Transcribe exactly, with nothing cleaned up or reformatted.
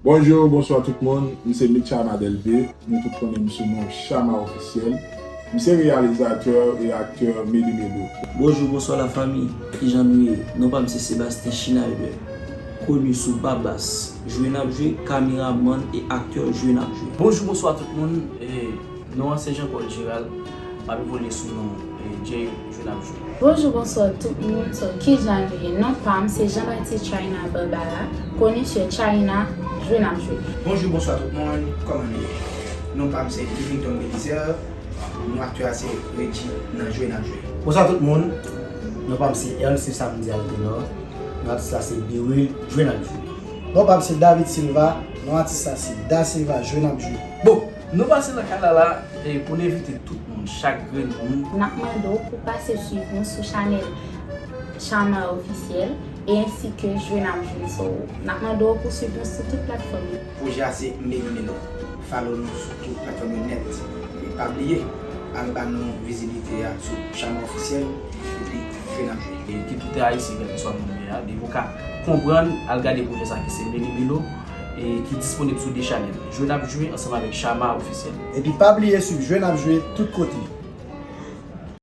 Bonjou, bonswa tout moun, m se Mitchama Delvé, nou tout konnen m sou non Chama Ofisyèl. M se reyalizatè e aktè Meli Melo. Bonjou, bonswa lafanmi, kijan nou ye? Non pa m se Sébastien Schneider, koni sou Babas, Jwe N ap Jwe, kameramann e aktè Jwe N ap Jwe. Bonjou, bonswa tout moun, e, non an se Jean Paul Gérald, m ap evolye sou non, e, Jay Jwe N ap Jwe. Bonjou, bonswa tout moun, so kijan nou ye? Non pa m se Jean Baptiste China Barbara, koni sou China Jwe N ap Jwe. Bonjou, bonswa tout moun, kòman nou ye? Non pa m se Livington Belizaire, non aktè a se Reggie nan Jwe N ap Jwe. Bonswa tout moun, non pa m se Ernst Samedi Altenor, non atis la se Biwil Jwe N ap Jwe. Non pa m se David Silva, non atis la se Da Silva Jwe N ap Jwe. Bon, nou pase nan kanal la, e, pou n envite tout moun, chak grenn moun. N ap mande w pou pase swiv nou sou chanèl Chama Ofisyèl e ensi ke Jwe N ap Jwe. So, n ap mande w pou swiv nou sou tout platfòm yo. Pwojè a se Meli Melo. Follow nou sou tout platfòm yo nèt. E pa bliye, al ba nou vizibilite a sou Chama Ofisyèl epi Jwe N ap Jwe. E ki tout ayisyen, kèlkeswa moun li ye a, depi w ka konprann, al gade pwojè sa ki se Meli Melo, e ki disponib sou de chanèl, Jwe N ap Jwe ansanm avèk Chama Ofisyèl. Epi pa bliye swiv Jwe N ap Jwe tout kote.